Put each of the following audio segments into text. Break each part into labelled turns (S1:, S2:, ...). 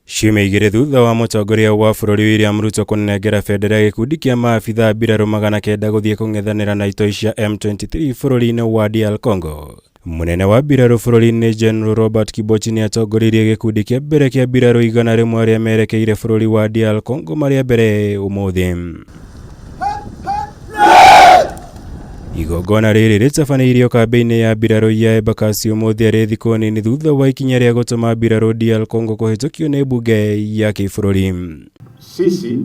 S1: Ciumia 2 thutha wa mũtongoria wa bũrũri William Ruto kũnengera bendera gĩkundi kĩa maabitha a mbirarũ 900 gũthiĩ kũng'ethanĩra na itoi cia M23 bũrũri-inĩ wa DR Congo. Mũnene wa mbirarũ bũrũri-inĩ General Robert Kibochi nĩ atongoririe gĩkundi kĩa mbere kĩa mbirarũ 100 arĩa merekeire bũrũri wa DR Congo marĩ a mbere ũmũthĩ. Igongona rĩrĩ rĩtabanĩirio kambĩ-inĩ ya mbirarũ ya Embakasi ũmũthĩ arĩ thikũ nini thutha wa ikinya rĩa gũtũma mbirarũ DR Congo kũhĩtũkio nĩ mbunge ya kĩbũrũri.
S2: Sisi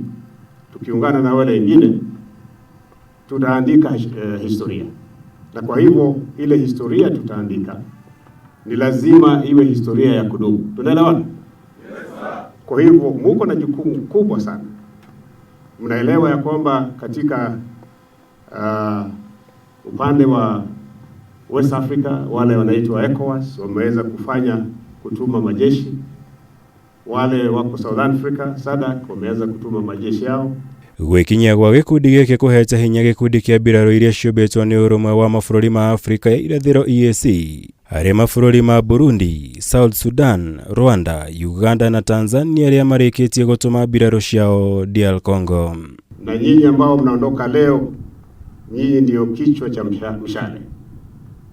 S2: tukiungana na wale wengine tutaandika historia, na kwa hivyo ile historia tutaandika ni lazima iwe historia ya kudumu. Tunaelewana? Yes, sir. Kwa hivyo muko na jukumu kubwa sana. Mnaelewa ya kwamba katika upande wa West Africa wale wanaitwa ECOWAS wameweza kufanya kutuma majeshi, wale wako South Africa SADC wameweza kutuma majeshi yao.
S1: Gwĩkinyia gwa gĩkundi gĩkĩ kũhete hinya gĩkundi kĩa mbirarũ iria ciũmbĩtwo nĩ ũrũmwe wa mabũrũri ma Afrika ya irathĩro EAC harĩ mabũrũri ma Burundi, South Sudan, Rwanda, Uganda na Tanzania arĩa marĩkĩtie gũtũma mbirarũ ciao DR Congo.
S2: Na nyinyi ambao mnaondoka leo, nyinyi ndio kichwa cha mshale.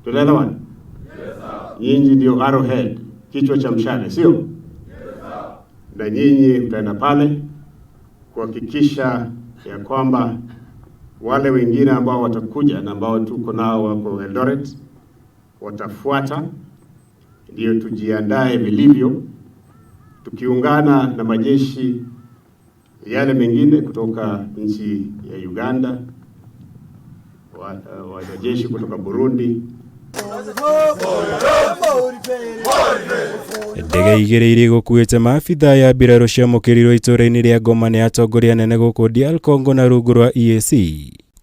S2: Tunaelewana? Yes, sir. Nyinyi ndio arrowhead, kichwa cha mshale, sio? Yes, sir. Na nyinyi mtaenda pale kuhakikisha ya kwamba wale wengine ambao watakuja na ambao tuko nao wako Eldoret watafuata, ndio tujiandae vilivyo, tukiungana na majeshi yale mengine kutoka nchi ya Uganda, wanajeshi kutoka Burundi.
S1: Ndege 2 iria igũkuĩte maabitha ya mbirarũ ciamũkĩrirwo itũũra-inĩ rĩa Goma nĩ atongoria anene gũkũ DR Congo na rungu rwa EAC.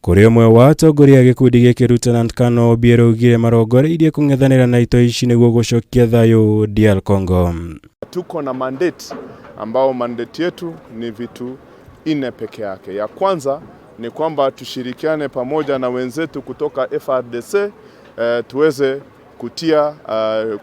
S1: Kũrĩ ũmwe wa atongoria a gĩkundi gĩkĩ Lieutenant Colonel Obiero augire marongoreirie kũng'ethanĩra na itoi ici nĩguo gũcokia thayũ DR Congo.
S3: Tuko na mandate ambao mandate yetu ni vitu 4 peke yake. Ya kwanza ni kwamba tushirikiane pamoja na wenzetu kutoka FARDC, tuweze kutia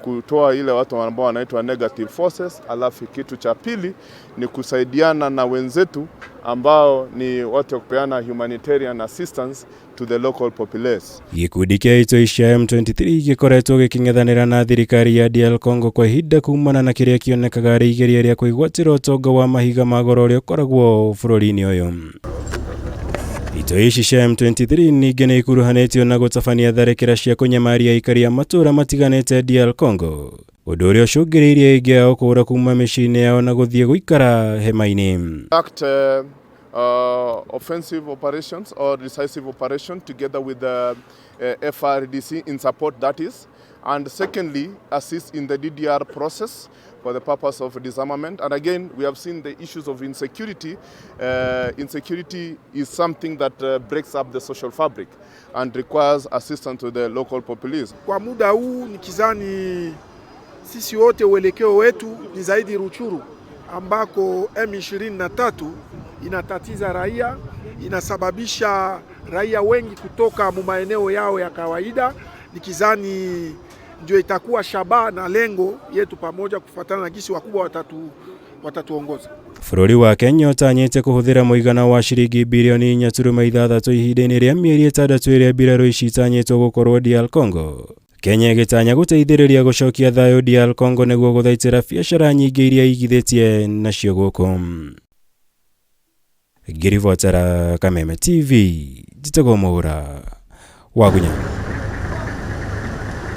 S3: kutoa ile watu ambao wanaitwa negative forces. Alafu kitu cha pili ni kusaidiana na wenzetu ambao ni watu wa kupeana humanitarian assistance to the local populace.
S1: Gĩkundi kĩa itoi cia M23 gĩkoretwo gĩkĩng'ethanĩra na thirikari ya DR Congo kwa ihinda kumana na kĩrĩa kĩonekaga arĩ igeria rĩa kwĩgwatĩra ũtonga wa mahiga ma goro ũrĩa ũkoragwo bũrũri-inĩ ũyũ. Itoi ici cia M23 ningĩ nĩ ikuruhanĩtio na gũtabania tharĩkĩra cia kũnyamaria aikari a matũũra matiganĩte DR Congo, ũndũ ũrĩa ũcũngĩrĩirie aingĩ ao kũũra kuma mĩciĩ-inĩ yao na gũthiĩ gũikara hema-inĩ.
S3: In fact, offensive operations or decisive operation together with the FARDC in support, that is, and secondly assist in the DDR process for the purpose of disarmament. And again, we have seen the issues of insecurity. Insecurity is something that breaks up the social fabric and requires assistance to the local populace.
S4: Kwa muda huu nikizani sisi wote uelekeo wetu ni zaidi Rutshuru ambako M23 inatatiza raia, inasababisha raia wengi kutoka mu maeneo yao ya kawaida. Nikizani ndio itakuwa shabaha na lengo yetu pamoja kufuatana na gisi wakubwa watatuongoza.
S1: Bũrũri wa Kenya ũtanyĩte kũhũthĩra mũigana wa ciringi birioni 4.6 ihinda-inĩ rĩa mĩeri 6 ĩrĩa mbirarũ ici itanyĩtwo gũkorwo DR Congo. Kenya ĩgĩtanya gũteithĩrĩria gũcokia thayũ DR Congo nĩguo gũthaitĩra biacara nyingĩ iria igithĩtie nacio gũkũ. Ngĩribotera Kameme TV, njĩtagwo Mũhũra wa Gunya.